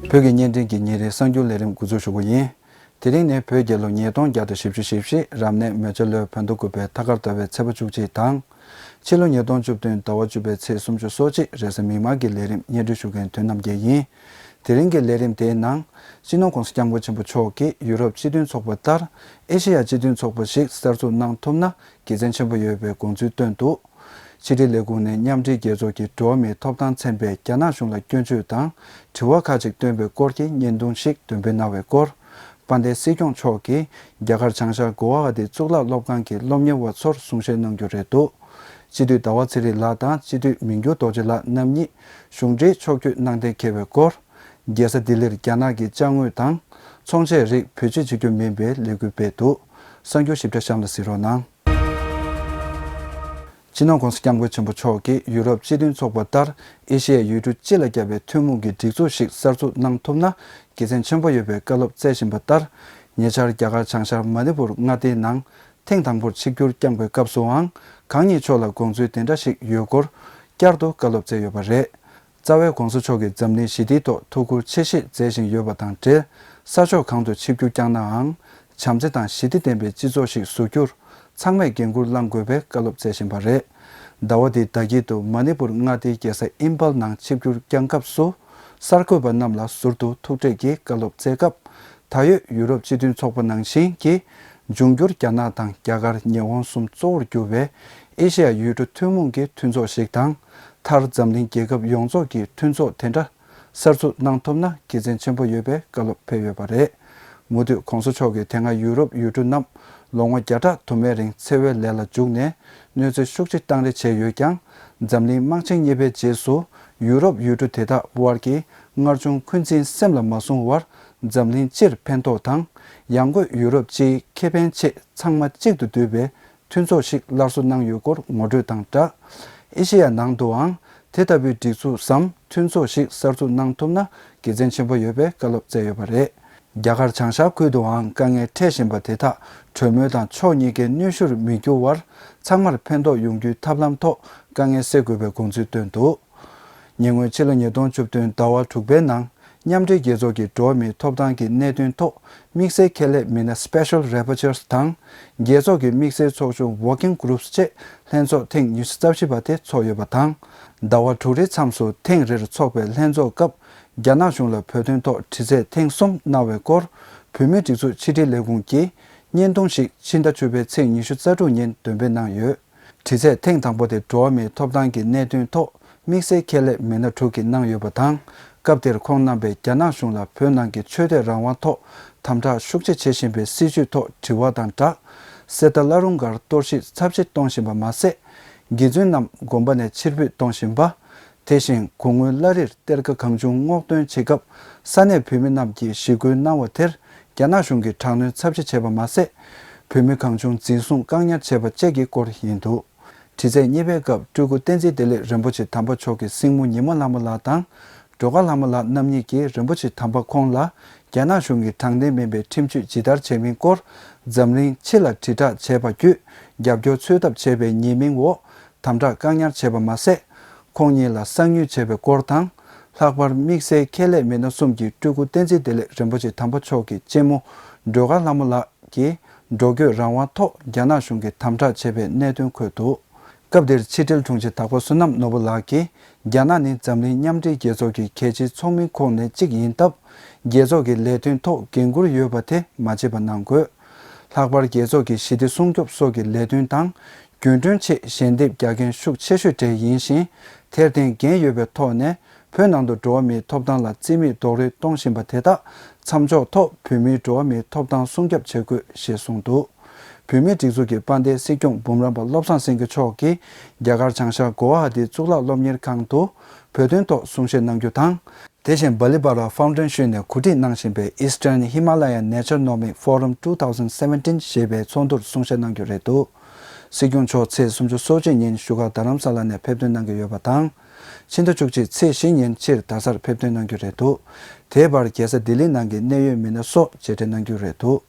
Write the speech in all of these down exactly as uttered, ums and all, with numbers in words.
བོད་ཀྱི་བརྙན་འཕྲིན་གྱི་ཉིན་རེའི་གསར་འགྱུར་ལས་རིམ་འགོ་འཛུགས་ཞུ་རྒྱུ་ཡིན། དེ་རིང་ནི་བོད་རྒྱལ་ལོ་ཉིས་སྟོང་བརྒྱ་དང་བཞི་བཅུ་ཞེ་བཞི། རབ་གནས་མེ་བྱ་ལོའི་བོད་ཟླ་དགུ་པའི་ཐ་སྐར་ཟླ་བའི་ཚེས་པ་བཅུ་གཅིག་དང་། ཕྱི་ལོ་ཉིས་སྟོང་བཅུ་བདུན་ཟླ་བ་བཅུ་པའི་ཚེས་སུམ་ཅུ་སོ་གཅིག་རེས་གཟའ་མིག་དམར་གྱི་ལས་རིམ་སྙན་སྒྲོན་ཞུ་མཁན་དོན་རྣམ་རྒྱལ་ཡིན། དེ་རིང་གི་ལས་རིམ་དེའི་ནང་། སྤྱི་ནོར་༸གོང་ས་༸སྐྱབས་མགོན་ཆེན་པོ་མཆོག་གིས་ཡུ་རོབ་སྤྱི་མཐུན་ཚོགས་པ་ལྟར། ཨེ་ཤེ་ཡ་སྤྱི་མཐུན་ཚོགས་པ་ཞིག་གསར་འཛུགས་གནང་ཐུབ་ན་དགེ་མཚན་ཆེན་པོ་ཡོད་པའི་དགོངས་ཚུལ་བཏོན་འདུག་ཕྱི་དྲིལ་ལས་ཁུངས་ནས་མཉམ་འབྲེལ་རྒྱལ་ཚོགས་ཀྱི་འགྲོ་བ་མིའི་ཐོབ་ཐང་ཚན་པས་རྒྱ་ནག་གཞུང་ལ་སྐྱོན་བརྗོད་དང་དྲི་བ་ཁག་ཅིག་བཏོན་པའི་སྐོར་གྱི་བརྙན་ཐུང་ཞིག་འདོན་སྤེལ་གནང་བའི་སྐོར། དཔལ་ལྡན་སྲིད་སྐྱོང་མཆོག་གིས་རྒྱ་གར་བྱང་ཤར་གོ་ཝ་ཧ་ཏི་གཙུག་ལག་སློབ་ཁང་གི་སློབ་གཉེར་བ་ཚོར་གསུང་བཤད་གནང་རྒྱུ་རེད་འདུག་སྤྱི་འཐུས་ཟླ་བ་ཚེ་རིང་ལགས་དང་སྤྱི་འཐུས་མི་འགྱུར་རྡོ་རྗེ་ལགས་རྣམ་གཉིས་གཞུང་འབྲེལ་ཕྱོགས་བསྐྱོད་གནང་གཏན་འཁེལ་བའི་སྐོར། རྒྱལ་ས་ལྡི་ལིར་རྒྱ་ནག་གི་ཅ་དངོས་དང་ཚོང་ཆས་རིགས་བེད་སྤྱོད་བྱེད་རྒྱུ་མིན་པའི་ལས་འགུལ་སྤེལ་འདུག་གསར་འགྱུར་ཞིབ་ཕྲ་གཤམ་ལ་གཟིགས་རོགས་གནང་། སྤྱི་ནོར་༸གོང་ས་༸སྐྱབས་མགོན་ཆེན་པོ་མཆོག་གིས་ཡུ་རོབ་སྤྱི་མཐུན་ཚོགས་པ་ལྟར་ཨེ་ཤེ་ཡའི་ཡུལ་གྲུ་སྤྱི་ལ་ཁྱབ་པའི་ཐུན་མོང་གི་སྒྲིག་འཛུགས་ཤིག་གསར་འཛུགས་གནང་ཐུབ་ན་དགེ་མཚན་ཆེན་པོ་ཡོད་པའི་བཀའ་སློབ་སྩལ་བཞིན་པ་ལྟར། ཉེ་ཆར་རྒྱ་གར་བྱང་ཤར་མ་ནི་པུར་མངའ་སྡེའི་ནང་ཐེངས་དང་པོར་ཆིབས་བསྒྱུར་བསྐྱངས་པའི་སྐབས་སུའང་གང་ཉིད་མཆོག་ལ་དགོངས་ཚུལ་དེ་འདྲ་ཞིག་ཡོད་སྐོར་བསྐྱར་དུ་བཀའ་སློབ་སྩལ་ཡོད་པ་རེད། རྩ་བའི་༸གོང་ས་མཆོག་གིས་འཛམ་གླིང་ཞི་བདེའི་ཐོག་ཐུགས་ཁུར་ཆེ་བཞེས་མཛད་བཞིན་ཡོད་པ་དང་འབྲེལ། ས་ཕྱོགས་གང་དུ་ཆིབས་བསྒྱུར་བསྐྱངས་ནའང་། བྱམས་བརྩེ་དང་ཞི་བདེ་ལྡན་པའི་སྤྱི་ཚོགས་ཤིག་བཟོ་རྒྱུར་ཚང་མས་འགན་འཁུར་བླང་དགོས་པའི་བཀའ་སློབ་སྩལ་བཞིན་པ་རེད། ཟླ་བ་འདིའི་ཟླ་དཀྱིལ་དུ་མ་ནི་པུར་མངའ་སྡེའི་རྒྱལ་ས་ཨིམ་ཕཱལ་ནང་ཆིབས་བསྒྱུར་བསྐྱངས་སྐབས་སུ། གསར་འགོད་པ་རྣམས་ལ་ཟུར་དུ་ཐུག་འཕྲད་ཀྱིས་བཀའ་སློབ་སྩལ་སྐབས། ད་ཡོད་ཡུ་རོབ་སྤྱི་མཐུན་ཚོགས་པ་ནང་བཞིན་གྱི། འབྱུང་འགྱུར་རྒྱ་ནག་དང་རྒྱ་གར་ཉི་ཧོང་གསུམ་གཙོ་བོར་གྱུར་བའི་ཨེ་ཤེ་ཡ་ཡུལ་གྲུ་ཐུན་མོང་གི་མཐུན་ཚོགས་ཤིག་དང་། མཐར་འཛམ་གླིང་རྒྱལ་ཁབ་ཡོངས་རྫོགས་ཀྱི་མཐུན་ཚོགས་དེ་འདྲ་གསར་འཛུགས་གནང་ཐུབ་ན་དགེ་མཚན་ཆེན་པོ་ཡོད་པའི་བཀའ་སློབ་ཕེབས་ཡོད་པ་རེད། མུ་མཐུད་༸གོང་ས་མཆོག་གིས་དེ་སྔ་ཡུ་རོབ་ཡུལ་གྲུ་རྣམས་ལོ་ངོ་བརྒྱ་ཕྲག་དུ་མའི་རིང་འཚེ་བའི་ལས་ལ་འཇུག་ནས་གནོད་འཚེ་ཤུགས་ཆེ་བཏང་རེས་བྱས་ཡོད་ཀྱང་། འཛམ་གླིང་དམག་ཆེན་གཉིས་པའི་རྗེས་སུ་ཡུ་རོབ་ཡུལ་གྲུ་དེ་དག་དབར་གྱི་མངར་ཆུང་འཁོན་འཛིན་སེམས་ལ་མ་བཟུང་བར། འཛམ་གླིང་སྤྱིར་ཕན་ཐོགས་དང་། ཡང་སྒོས་ཡུ་རོབ་སྤྱིའི་ཁེ་ཕན་ཆེད་ཚང་མ་གཅིག་ཏུ་འདུས་པའི་མཐུན་ཚོགས་ཤིག་སླར་གསོ་གནང་ཡོད་སྐོར་ངོ་སྤྲོད་དང་སྦྲགས། ཨེ་ཤེ་ཡ་ནང་དུའང་དེ་ལྟ་བུའི་སྒྲིག་འཛུགས་སམ་མཐུན་ཚོགས་ཤིག་གསར་འཛུགས་གནང་ཐུབ་ན་དགེ་མཚན་ཆེན་པོ་ཡོད་པའི་བཀའ་སློབ་སྩལ་ཡོད་པ་རེད། རྒྱ་གར་བྱང་ཤར་ཁུལ་དུའང་དཀའ་ངལ་འཕྲད་བཞིན་པ་དེ་དག་གྲོས་མོལ་དང་ཕྱོགས་གཉིས་ཀའི་གནོན་ཤུགས་མི་འགྱུར་བར་ཚང་མར་ཕན་ཐོགས་ཡོང་རྒྱུའི་ཐབས་ལམ་ཐོག་དཀའ་ངལ་སེལ་དགོས་པའི་དགོངས་ཚུལ་བཏོན་འདུག་ཉེ་སྔོན་ཕྱི་ལོ་ཉིས་སྟོང་བཅུ་བདུན་ཟླ་བ་དྲུག་པའི་ནང་མཉམ་འབྲེལ་རྒྱལ་ཚོགས་ཀྱི་འགྲོ་བ་མིའི་ཐོབ་ཐང་གི་གནད་དོན་ཐོག་དམིགས་བསལ་ཁྱད་ལས་མི་སྣ་Special Rapporteurs དང་། རྒྱལ་ཚོགས་ཀྱི་དམིགས་བསལ་ཚོགས་ཆུང་Working Groups བཅས་ལྷན་ཚོགས་ཐེངས་ཉི་ཤུ་རྩ་བཞི་པ་དེ་ཚོགས་ཡོད་པ་དང་། ཟླ་བ་དྲུག་རེའི་མཚམས་སུ་ཐེངས་རེར་འཚོགས་པའི་ལྷན་ཚོགས་སྐབས། རྒྱ་ནག་གཞུང་ལ་བོད་དོན་ཐོག་དྲི་རྩད་ཐེངས་གསུམ་གནང་བའི་སྐོར། བོད་མིའི་སྒྲིག་འཛུགས་ཕྱི་དྲིལ་ལས་ཁུངས་ཀྱིས་བརྙན་ཐུང་ཞིག་ཕྱི་ཟླ་བཅུ་པའི་ཚེས་ཉི་ཤུ་རྩ་དྲུག་ཉིན་འདོན་སྤེལ་གནང་ཡོད། དྲི་རྩད་ཐེངས་དང་པོ་དེ་འགྲོ་བ་མིའི་ཐོབ་ཐང་གི་གནད་དོན་ཐོག་དམིགས་བསལ་ཁྱད་ལས་མི་སྣ་དྲུག་གིས་གནང་ཡོད་པ་དང་། སྐབས་དེར་ཁོང་རྣམ་པས་རྒྱ་ནག་གཞུང་ལ་བོད་ནང་གི་ཆོས་དད་རང་དབང་ཐོག་དམ་དྲག་ཤུགས་ཆེ་བྱེད་བཞིན་པའི་སྲིད་བྱུས་ཐོག་དྲི་བ་དང་སྦྲགས། གསེར་རྟ་བླ་རུང་སྒར་གཏོར་བཤིག་ཚབས་ཆེ་གཏོང་བཞིན་པ་མ་ཟད། དགེ་བཙུན་རྣམས་དགོན་པ་ནས་ཕྱིར་འབུད་གཏོང་བཞིན་པ། དེ་བཞིན་གུང་སྔོན་བླ་རིར་གཏེར་ཁ་གང་བྱུང་སྔོག་འདོན་བྱེད་སྐབས་ས་གནས་བོད་མི་རྣམས་ཀྱིས་ཞི་རྒོལ་གནང་བ་དེར་རྒྱ་ནག་གཞུང་གིས་དྲག་གནོན་ཚབས་ཆེ་བྱས་པ་མ་ཟད། བོད་མི་གང་བྱུང་འཛིན་བཟུང་བཀག་ཉར་བྱས་པ་བཅས་ཀྱི་སྐོར་ཡིན་འདུག་དྲི་རྩད་གཉིས་པའི་སྐབས་སྤྲུལ་སྐུ་བསྟན་འཛིན་བདེ་ལེགས་རིན་པོ་ཆེ་དམ་པ་མཆོག་གི་སྲིང་མོ་ཉི་མ་ལྷ་མོ་ལགས་དང་། སྒྲོལ་དཀར་ལྷ་མོ་ལགས་རྣམ་གཉིས་ཀྱིས་རིན་པོ་ཆེ་དམ་པ་ཁོང་ལ་རྒྱ་ནག་གཞུང་གིས་དྲང་བདེན་མིན་པའི་ཁྲིམས་གཅོད་ཇི་ལྟར་བྱས་མིན་སྐོར་འཛམ་གླིང་སྤྱི་ལ་དྲིལ་བསྒྲགས་བྱས་པ་བརྒྱུད་རྒྱབ་སྐྱོར་འཚོལ་ཐབས་བྱས་པའི་ཉེས་མིང་འོག་དམ་དྲག་བཀག་ཉར་བྱས་པ་མ་ཟད། ཁོང་གཉིས་ལ་གསང་ཉུལ་བྱས་པའི་སྐོར་དང་། ལྷག་པར་དམིགས་བསལ་ཁྱད་ལས་མི་སྣ་གསུམ་གྱིས་སྤྲུལ་སྐུ་བསྟན་འཛིན་བདེ་ལེགས་རིན་པོ་ཆེ་དམ་པ་མཆོག་གི་གཅེན་མོ་སྒྲོལ་དཀར་ལྷ་མོ་ལགས་ཀྱི་འགྲོ་སྐྱོད་རང་དབང་ཐོག་རྒྱ་ནག་གཞུང་གིས་དམ་དྲག་བྱས་པའི་གནད་དོན་འཁོད་འདུག་སྐབས་དེར་ཕྱི་དྲིལ་དྲུང་ཆེ་དྭགས་པོ་བསོད་ནམས་ནོར་བུ་ལགས་ཀྱིས། རྒྱ་ནག་ནི་འཛམ་གླིང་མཉམ་འབྲེལ་རྒྱལ་ཚོགས་ཀྱི་གལ་ཆེའི་ཚོགས་མིའི་ཁོངས་ནས་གཅིག་ཡིན་སྟབས། རྒྱལ་ཚོགས་ཀྱི་ལས་དོན་ཐོག་འགན་འཁུར་ཡོད་པ་དེ་མ་བརྗེད་པ་གནང་དགོས། ལྷག་པར་རྒྱལ་ཚོགས་ཀྱི་ཞི་བདེ་སྲུང་སྐྱོབ་སོགས་ཀྱི་ལས་དོན་དང་། རྒྱུན་གྲོན་ཆེད་ཞལ་འདེབས་རྒྱག་མཁན་ཤུགས་ཆེ་ཤོས་གྲས་ཡིན་ཞིང་། དེར་བརྟེན་འགན་ཡོད་པའི་ཐོག་ནས། བོད་ནང་དུ་འགྲོ་བ་མིའི་ཐོབ་ཐང་ལ་རྩིས་མེད་རྡོག་རོལ་གཏོང་བཞིན་པ་དེ་དག་མཚམས་འཇོག་ཐོག་བོད་མིའི་འགྲོ་བ་མིའི་ཐོབ་ཐང་སྲུང་སྐྱོབ་བྱེད་དགོས་ཞེས་གསུངས་འདུག་བོད་མིའི་སྒྲིག་འཛུགས་ཀྱི་དཔལ་ལྡན་སྲིད་སྐྱོང་འབུམ་རམས་པ་བློ་བཟང་སེང་གེ་མཆོག་གིས་རྒྱ་གར་བྱང་ཤར་གོ་ཝ་ཧ་ཏིའི་གཙུག་ལག་སློབ་གཉེར་ཁང་དུ་བོད་དོན་ཐོག་གསུང་བཤད་གནང་རྒྱུ་དང་། དེ་བཞིན་Balipara Foundation ནས་གོ་སྒྲིག་གནང་བཞིན་པའི་Eastern Himalaya Naturonomic Forum two thousand seventeen ཞེས་པའི་ཚོགས་འདུར་གསུང་བཤད་གནང་རྒྱུ་རེད་འདུག་སྲིད་སྐྱོང་མཆོག་ཚེས་སུམ་ཅུ་སོ་གཅིག་ཉིན་བཞུགས་སྒར་རྡ་རམ་ས་ལ་ནས་ཕེབས་ཐོན་གནང་གི་ཡོད་པ་དང་། ཕྱི་ཟླ་བཅུ་གཅིག་ཚེས་བཞི་ཉིན་ཕྱིར་རྡ་སར་ཕེབས་ཐོན་གནང་རྒྱུ་རེད་འདུག་དེའི་བར་རྒྱལ་ས་ལྡི་ལི་ནང་གི་གནད་ཡོད་མི་སྣ་སོགས་མཇལ་འཕྲད་གནང་རྒྱུ་རེད་འདུག་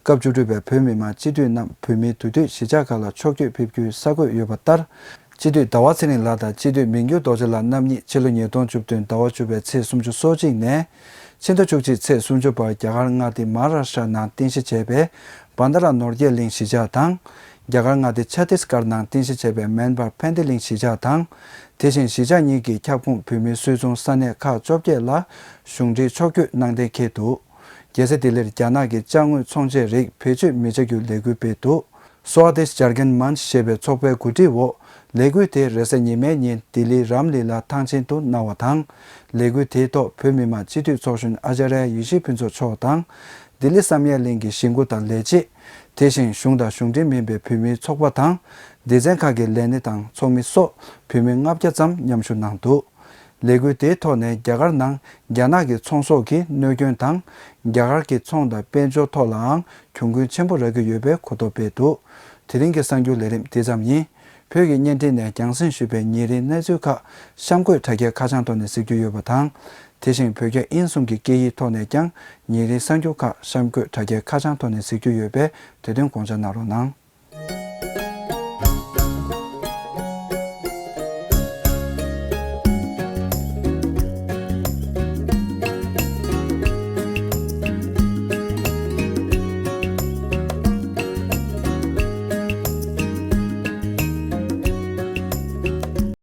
སྐབས་བཅུ་དྲུག་པའི་བོད་མི་མང་སྤྱི་འཐུས་རྣམས་བོད་མིའི་འདུས་སྡོད་གཞིས་ཆགས་ཁག་ལ་ཕྱོགས་བསྐྱོད་ཕེབས་རྒྱུའི་གསར་འགོད་ཡོད་པ་ལྟར། སྤྱི་འཐུས་ཟླ་བ་ཚེ་རིང་ལགས་དང་སྤྱི་འཐུས་མི་འགྱུར་རྡོ་རྗེ་ལགས་རྣམ་གཉིས་ཕྱི་ལོ་ཉིས་སྟོང་བཅུ་བདུན་ཟླ་བ་བཅུ་པའི་ཚེས་སུམ་ཅུ་སོ་གཅིག་ནས། ཕྱི་ཟླ་བཅུ་གཅིག་ཚེས་སུམ་ཅུ་བར་རྒྱ་གར་མངའ་སྡེ་མ་ཧཱ་རཱ་ཤྲ་ནང་རྟེན་གཞི་བྱས་པའི་བྷན་དྷ་ར་ནོར་རྒྱས་གླིང་གཞིས་ཆགས་དང་། རྒྱ་གར་མངའ་སྡེ་ཆ་ཏིས་གྷར་ནང་རྟེན་གཞི་བྱས་པའི་མན་བྷར་ཕན་བདེ་གླིང་གཞིས་ཆགས་དང་། དེ་བཞིན་གཞིས་ཆགས་གཉིས་ཀྱི་ཁྱབ་ཁོངས་བོད་མིའི་སུད་ཚོང་ས་གནས་ཁག་བཅོ་བརྒྱད་ལ་གཞུང་འབྲེལ་ཕྱོགས་བསྐྱོད་གནང་གཏན་འཁེལ་འདུག་རྒྱལ་ས་ལྡི་ལིར་རྒྱ་ནག་གི་ཅ་དངོས་ཚོང་ཆས་རིགས་བེད་སྤྱོད་མི་བྱ་རྒྱུའི་ལས་འགུལ་སྤེལ་འདུག Swadesh Jharkhand Manch ཞེས་པའི་ཚོགས་པའི་གོ་སྒྲིག་འོག་ལས་འགུལ་དེ་རེས་གཟའ་ཉི་མའི་ཉིན་ལྡི་ལི་རམ་ལི་ལ་ཐང་ཆེན་དུ་གནང་བ་དང་། ལས་འགུལ་དེའི་ཐོག་བོད་མི་མང་སྤྱི་འཐུས་ཚོགས་གཞོན་ཨ་ཅཱརྱ་ཡེ་ཤེས་ཕུན་ཚོགས་མཆོག་དང་། ལྡི་ལི་བསམ་ཡས་གླིང་གི་གཞིས་འགོ་དང་ལས་བྱེད། དེ་བཞིན་གཞུང་དང་གཞུང་འབྲེལ་མིན་པའི་བོད་མིའི་ཚོགས་པ་དང་། སྡེ་ཚན་ཁག་གི་ལས་སྣེ་དང་ཚོགས་མི་སོགས་བོད་མི་ལྔ་བརྒྱ་ཙམ་མཉམ་ཞུགས་གནང་འདུག་ལས་འགུལ་དེའི་ཐོག་ནས་རྒྱ་གར་ནང་རྒྱ་ནག་གི་ཚོང་ཟོག་གི་གནོད་སྐྱོན་དང་། རྒྱ་གར་གྱི་ཚོང་དང་དཔལ་འབྱོར་ཐོག་ལའང་གྱོང་གུན་ཆེན་པོ་རག་གི་ཡོད་པའི་གོ་རྟོགས་སྤེལ་འདུག་དེ་རིང་གི་གསར་འགྱུར་ལས་རིམ་འདི་ཙམ་ཡིན། བོད་ཀྱི་བརྙན་འཕྲིན་ནས་རྒྱང་སྲིང་ཞུས་པའི་ཉིན་རེའི་གནས་ཚུལ་ཁག་གཤམ་འཁོད་དྲ་རྒྱའི་ཁ་བྱང་ཐོག་ནས་གཟིགས་རྒྱུ་ཡོད་པ་དང་། དེ་བཞིན་བོད་རྒྱ་དབྱིན་གསུམ་གྱི་སྐད་ཡིག་ཐོག་ནས་ཀྱང་ཉིན་རེའི་གསར་འགྱུར་ཁག་གཤམ་འཁོད་དྲ་རྒྱའི་ཁ་བྱང་ཐོག་ནས་གཟིགས་རྒྱུ་ཡོད་པས་དེ་དོན་དགོངས་འཇགས་གནང་རོགས་གནང་།